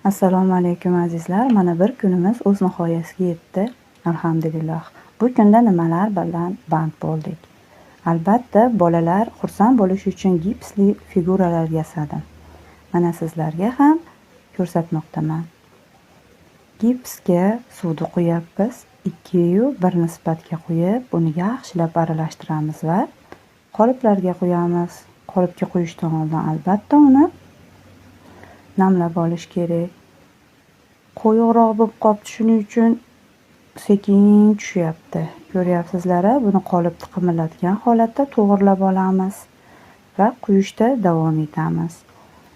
Assalomu alaykum, azizlar. Mana, bir kunimiz o'z nihoyasiga yetdi. Alhamdulillah. Bu kunda nimalar bilan band bo'ldik? Albatta, bolalar xursand bo'lishi uchun gipsli figuralar yasadim. Mana, sizlarga ham ko'rsatmoqdaman. Gipsga suvni quyapmiz. 2:1 nisbatga quyib, uni yaxshilab aralashtiramiz va qoliplarga quyamiz. Qolipga quyishdan oldin, albatta, uni namlab olish kerak. Qo'yuqroq bo'lib qolibdi, shuning uchun sekin tushyapti. Ko'ryapsizlar, buni qolipni qimirlatgan holatda to'g'irlab olamiz va quyishda davom etamiz.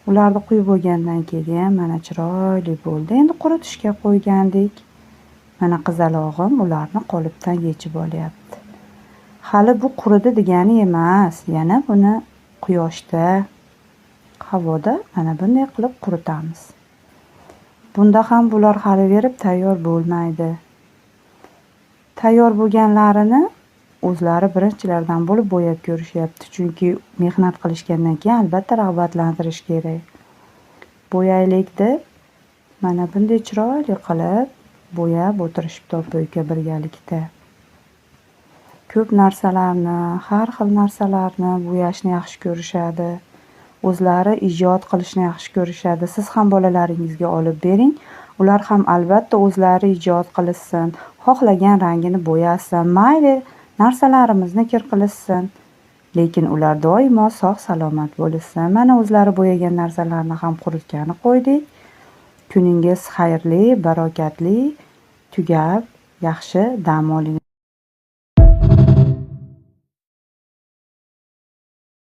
Ularni quyib bo'lgandan keyin, mana, chiroyli bo'ldi. Endi quritishga qo'ygandik. Mana, qizalog'im ularni qolipdan yechib olyapti. Hali bu quridi degani emas. Yana buni quyoshda, havoda mana bunday qilib quritamiz. Bunda ham bular hali berib tayyor bo'lmaydi. Tayyor bo'lganlarini o'zlari birinchilardan bo'lib bo'yab ko'rishyapti. Chunki mehnat qilishgandan keyin, albatta, rag'batlantirish kerak. Bo'yaylik deb, mana bunday chiroyli qilib bo'yab o'tirishibdi opa uka birgalikda. Ko'p narsalarni, har xil narsalarni bo'yashni yaxshi ko'rishadi. O'zlari ijod qilishni yaxshi ko'rishadi. Siz ham bolalaringizga olib bering. Ular ham, albatta, o'zlari ijod qilishsin, xohlagan rangini bo'yasin, mayli, narsalarimizni kir qilishsin. Lekin ular doimo sog' salomat bo'lishsin. Mana, o'zlari bo'yagan narsalarni ham quritgani qo'ydik. Kuningiz xayrli, barakatli tugab, yaxshi dam oling.